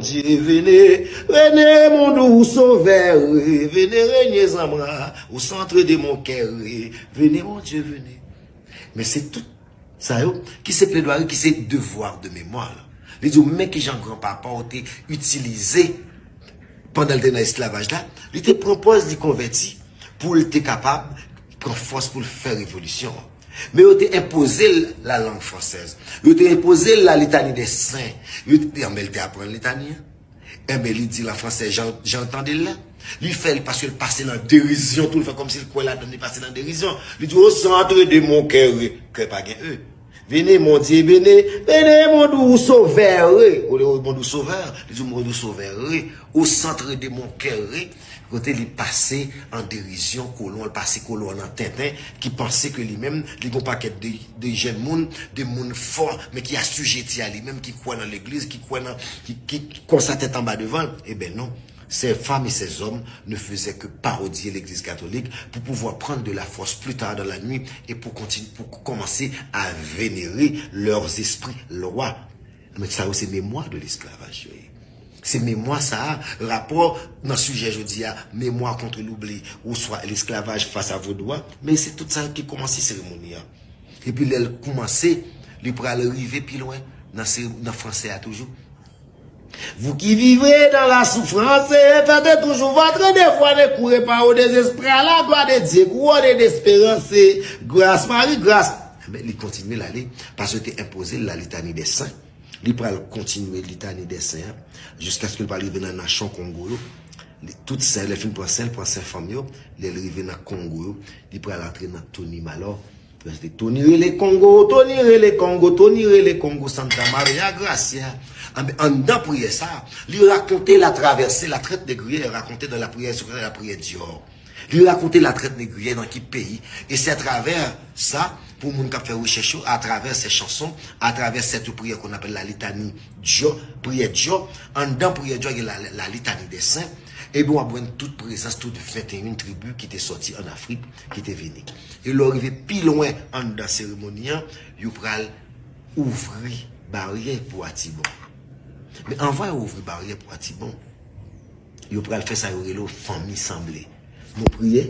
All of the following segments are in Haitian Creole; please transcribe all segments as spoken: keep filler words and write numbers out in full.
Dieu, venez, venez, mon doux sauveur, venez régner en moi, au centre de mon cœur, venez, mon Dieu, venez. Men se tout sa yo ki se pledwari, ki se devwa de memwa. Li di w, men kijan granpapa w te itilize pandan l te nan esklavaj la, li te pran pòz li konvèti pou l te kapab pran fòs pou l fè revolisyon an. Men yo te enpoze l la langue française. Yo te enpoze l la litanie des saints. Yo te, anben, l te aprann litani an. Enben, li di l an fransè, jan, jan l tande l la. Li fè l paske l pase nan derizyon tou, l fè kòmsi l kwè ladan l, li pase nan derizyon. Li di, au centre de mon cœur, kè pa gen E. Venez, mon Dieu, venez, venez, mon doux sauveur. Au lieu mon doux sauveur, li di, mon doux sauveur, au centre de mon cœur. Kote li pase an derizyon kolon, l pase kolon an nan tenten, ki panse ke li menm, li gon pakèt de, de jèn moun, de moun fò, men ki asijeti a li menm, ki kwè nan legliz, ki kwè nan, ki, ki konsa tèt anba devan l. Eben non. Ces femmes et ces hommes ne faisaient que parodier l'Église catholique pour pouvoir prendre de la force plus tard dans la nuit et pour continuer, pour commencer à vénérer leurs esprits lois. Men sa yo se memwa de lesklavaj yo ye. Se memwa sa a, rapò nan sijè jodi a, memwa kont loubli, oswa lesklavaj fas a vodou a, men se tout sa yo ki kòmanse seremoni an. Epi lè l kòmanse, li pral rive pi lwen nan, nan fransè a toujou. Vous qui vivez dans la souffrance, faites toujours votre devoir, ne courez pas au désespoir, la gloire de Dieu, couronne d'espérance, grâce Marie, grâce. Enben, li kontinye l ale, paske yo te enpoze l la litanie des saints. Li pral kontinye litanie des saints an, jiskaske l pral rive nan nasyon Kongo yo. Li, tout sen, lè l fin pran sen, l pran sen fanm yo, lè l rive nan Kongo yo, li pral antre nan Tony Malò. Rete Tony rele Kongo, Tony rele Kongo, Tony rele Kongo, Santa Maria Gracia. Anben, anndan priyè sa, li rakonte la traversée, la traite négrière est racontée dans la prière, ce qu'on appelle la prière Dior. Li rakonte la traite négrière nan ki peyi. E se atravè sa, pou moun k ap fè rechèch yo, atravè se chanson, atravè cette prière qu'on appelle la litanie Dior, priyè Dior, anndan priyè Dior gen la, la litanie des saints, ebyen w ap jwenn tout prezans tout venteyen tribi ki te sòti ann Afrik, ki te vini. E lè w rive pi lwen anndan seremoni an, yo pral ouvri baryè pou Atibon. Men anvan yo ouvri baryè pou Atibon, yo pral fè sa yo rele fanmi sanble. Nou priye,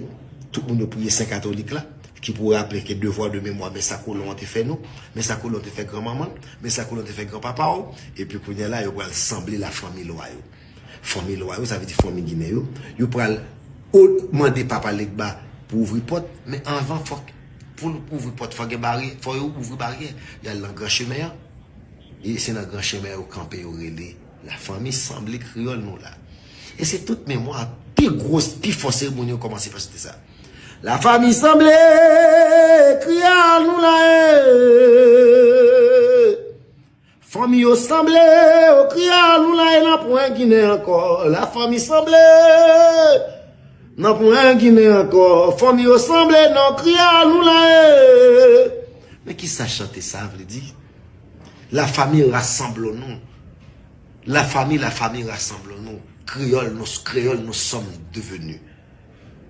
tout moun yo priye sen katolik la, ki pou raple ke devwa de memwa, men sa kolon an te fè nou, men sa kolon te fè granmanman, men sa kolon te fè granpapa w, epi kounye a la, yo pral sanble la fanmi lwa yo. Fanmi lwa yo, sa vle di fanmi ginen yo, yo pral o-, mande Papa Legba pou ouvri pòt, men anvan fòk, pou l ouvri pòt, fò gen baryè, fò yo ouvri baryè, y al nan gran chemen an. E se nan gran chemen yo kanpe, yo rele la fanmi sanble kreyòl nou la. E se tout memwa, pi gwo, pi fò seremoni yo kòmanse pa se te sa. La fanmi sanble kreyòl nou la, e. Fanmi yo sanble, o kreyòl nou la, e nan pwen ginen ankò. La fanmi sanble, nan pwen ginen ankò. Fanmi yo sanble, nan kreyòl nou la, e. Men ki sa chante sa vle di? La famille, rassemblons-nous. La famille, la famille, rassemblons-nous. Créole, nous, créole, nous sommes devenus.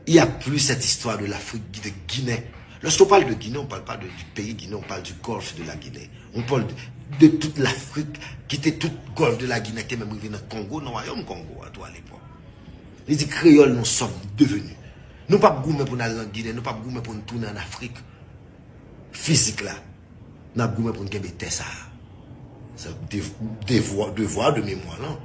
Il y a plus cette histoire de l'Afrique, de Guinée. Lorsqu'on parle de Guinée, on parle pas de, du pays Guinée, on parle du golfe de la Guinée. On parle de, de toute l'Afrique, ki te tout golfe de la Guinée, ki te menm rive nan Kongo, nan wayòm Kongo a tou alepòk. Li di, créole, nous sommes devenus. Nou p ap goumen pou n al nan Ginen, nou p ap goumen pou n tounen ann Afrik fizik la. N ap goumen pou n kenbe tè sa a. Se dev-, devwa, devwa de memwa lan,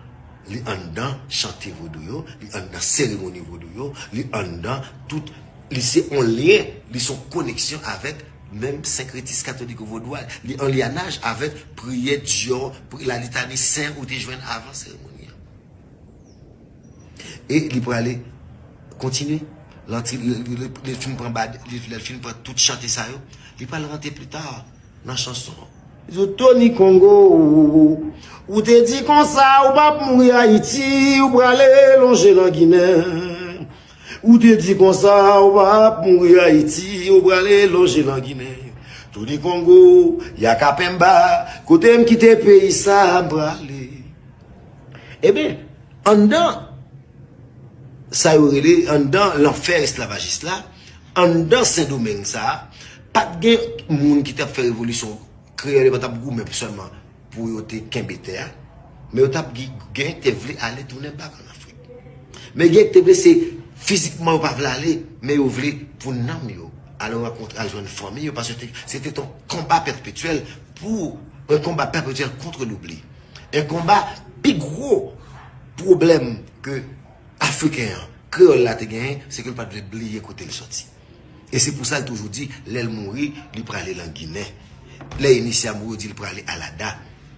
li anndan chante vodou yo, li anndan seremoni vodou yo, li anndan tout, li se yon lyen, li se yon koneksyon avèk menm senkretis katoliko vodou a, li an lyanaj avèk priyè Dyò, pri-, la litani sen ou te jwenn avan seremoni an. E li prale kontinye. Lè l ti-, li, li, li, li fin pran bad, li, lè l fin pran tout chante sa yo, li pral rantre pli ta nan chanson an. Li di, Tony Kongo, ou te di konsa ou p ap mouri Ayiti, ou prale lonje nan Ginen. Ou te di konsa ou p ap mouri Ayiti, ou prale lonje nan Ginen. Tony Kongo, Yakapemba, kote m kite peyi sa a, m prale. Ebyen, anndan sa yo rele, anndan lanfè esklavajis la, anndan Sendomeng sa a, pa t gen moun ki t ap fè revolisyon. Kreyòl yo pa t ap goumen sèlman pou yo te kenbe tè a. Men yo t ap gen, gen te vle ale tounen bak an Afrik. Men gen te vle se fizikman yo pa vle ale, men yo vle pou nanm yo. Ale rankontre, al jwenn fanmi yo, paske se te yon konba pèpetyèl pou, un combat perpétuel contre l'oubli. Un combat, pi gwo pwoblèm ke Afriken an, kreyòl la te genyen, se ke l pa t vle bliye kote l soti. E se pou sa l toujou di, lè l mouri, li prale nan Ginen. Lè Inisia mouri, yo di l prale Alada.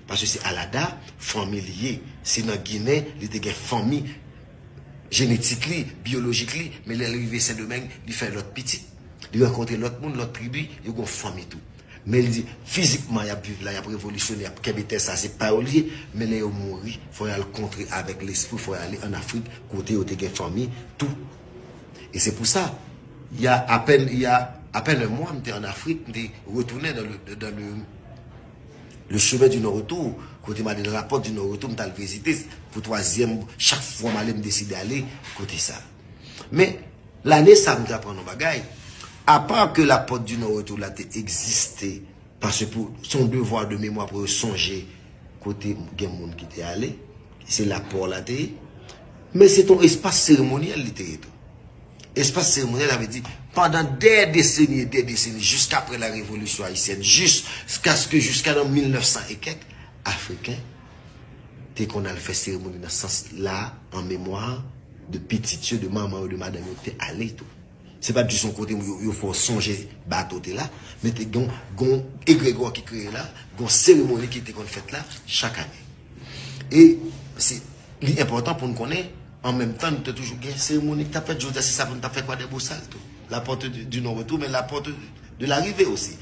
Paske se Alada, fanmi li ye. Se nan Ginen, li te gen fanmi jenetik li, biyolojik li, men lè l rive Sendomeng, li fè lòt pitit. Li rankontre lòt moun, lòt tribi, yo gen fanmi tou. Men li di, fizikman, y ap viv la, y ap revolisyone, y ap kenbe tè sa, se pa yo li ye, men lè yo mouri, fò y al kontre avèk lespri, fò y ale an Afrik, kote yo te gen fanmi, tou. E se pou sa, il y a à peine, il y a à peine un mois, m te an Afrik, m te retounen dans le, dans le, le chemin du non-retour, kote m ale nan la porte du non-retour, m t al vizite, pou twazyèm, chak fwa m ale, m deside ale kote sa. Men, lane sa, m te aprann yon bagay, apa ke la porte du non-retour la te egziste, paske pou, se yon devwa de memwa pou yo sonje kote gen moun ki te ale, se la pò la te ye. Men se te yon espas seremonyèl li te ye tou. Espas seremonyèl, sa vle di, pandan dè deseni e dè deseni, jiskaprè la revolisyon ayisyèn, jiskaske, jiska nan mil nèf san e kèk, Afriken te konn al fè seremoni nan sans la, an memwa de pitit yo, de manman yo, de madanm yo, te ale tou. Se pa t jis yon kote yo, yo fè w sonje bato te la, men te gen, gen yon egregwa ki kreye la, gen yon seremoni ki te konn fèt la chak ane. E se, li enpòtan pou n konnen, an menm tan, nou te toujou gen seremoni ki t ap fèt, jodi a, se sa pou n t ap fè Kwadèbosal tou. La porte du, du non-retour, men la porte de l'arrivée osi.